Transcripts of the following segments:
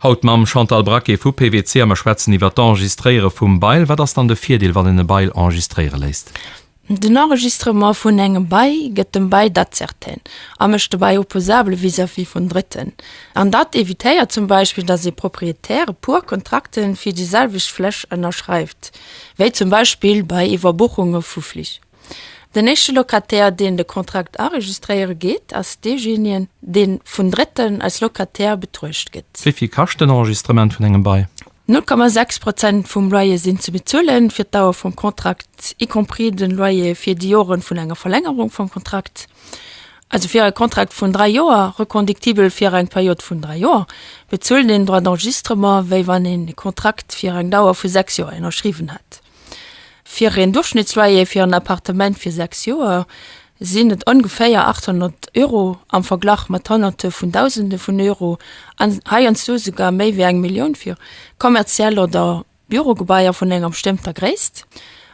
Haut mam Chantal Braquet vu PWC a mer schwätzen iwwer d'Enregistréiere vum Bail. Wat ass dann de Virdeel, wann een e Bail enregistréiere léisst? Den Enregistrement vun engem Bail gëtt dem Bail Date certaine a mécht de Bail opposable vis-à-vis vun Drëtten. An dat evitéiert zum Beispill, datt ee Proprietär e puer Kontrakte fir déi selwecht Fläch ënnerschreift, wéi zum Beispill bei Iwwerbuchunge vu Flich. Den éischte Locataire, deen de Kontrakt enregistréiere geet, ass deejéinegen, dee vun Drëtten als Locataire betruecht gëtt. Wéi vill kascht den Enregistrement vun engem Bail? 0,6 Prozent vum Loyer sinn ze bezuelen fir d'Dauer vum Kontrakt, y compris den Loyer fir déi Joren vun enger Verlängerung vum Kontrakt. Also fir e Kontrakt vun 3 Joer, reconductibel fir eng Period vun 3 Joer, bezuelt een Droit d'enregistrement, wéi wann een e Kontrakt fir eng Dauer vu 6 Joer ënnerschriwwen hätt. Fir een Duerchschnittsloyer fir en Appartement fir 6 Joer sinn et ongeféier 800 Euro, am Verglach mat Honnerte vun Dausende vun Euro an heiansdo souguer méi wéi eng Millioun fir kommerziell oder Bürogebaier vun enger bestëmmter Gréisst.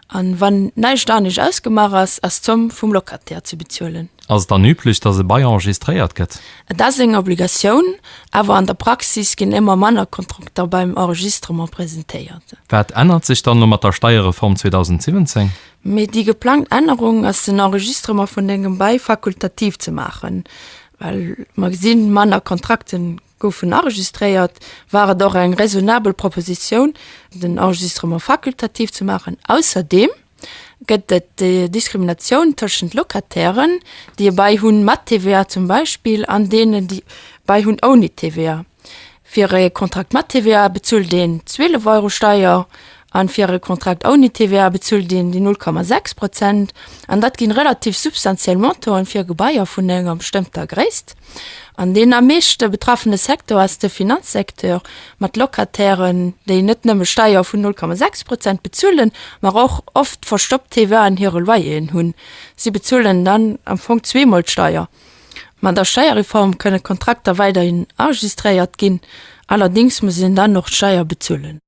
An wann näischt anescht ausgemaach ass, ass d'Zomm vum Locataire ze bezuelen. Ass et dann üblech, dass e Bail enregistréiert gëtt? Et ass eng Obligatioun, awer an der Praxis ginn ëmmer manner Kontrakter beim Enregistrement presentéiert. Wat ännert sech dann elo mat der Steierreform 2017? Mee déi geplangt Ännerung ass den Enregistrement vun engem Bail fakultativ ze maachen, well mer gesinn, manner Kontrakte goufen enregistréiert, war et och eng raisonnabel Propositioun, den Enregistrement fakultativ ze maachen. Ausserdeem gëtt et Diskriminatioun tëschent Locatairen, déi e Bail hunn mat TVA zum Beispill, an deenen, déi e Bail hunn ouni TVA. Fir e Kontrakt mat TVA bezuelt een 12 Euro Steier an fir e Kontrakt ouni TVA bezuelt een déi 0,6 Prozent. An dat ginn relativ substantiell Montanten fir Gebaier vun enger bestëmmter Gréisst. An deen am meeschte betraffene Secteur ass de Finanzsecteur mat Locatairen, déi net nëmme Steier vun 0,6 Prozent bezuelen, ma och oft verstoppt TVA an hire Loyeren hunn. Si bezuelen dann am Fong zweemol d'Steier. Mat der Steierreform kënne Kontrakter weiderhin enregistréiert ginn, allerdéngs muss een dann och d'Steier bezuelen.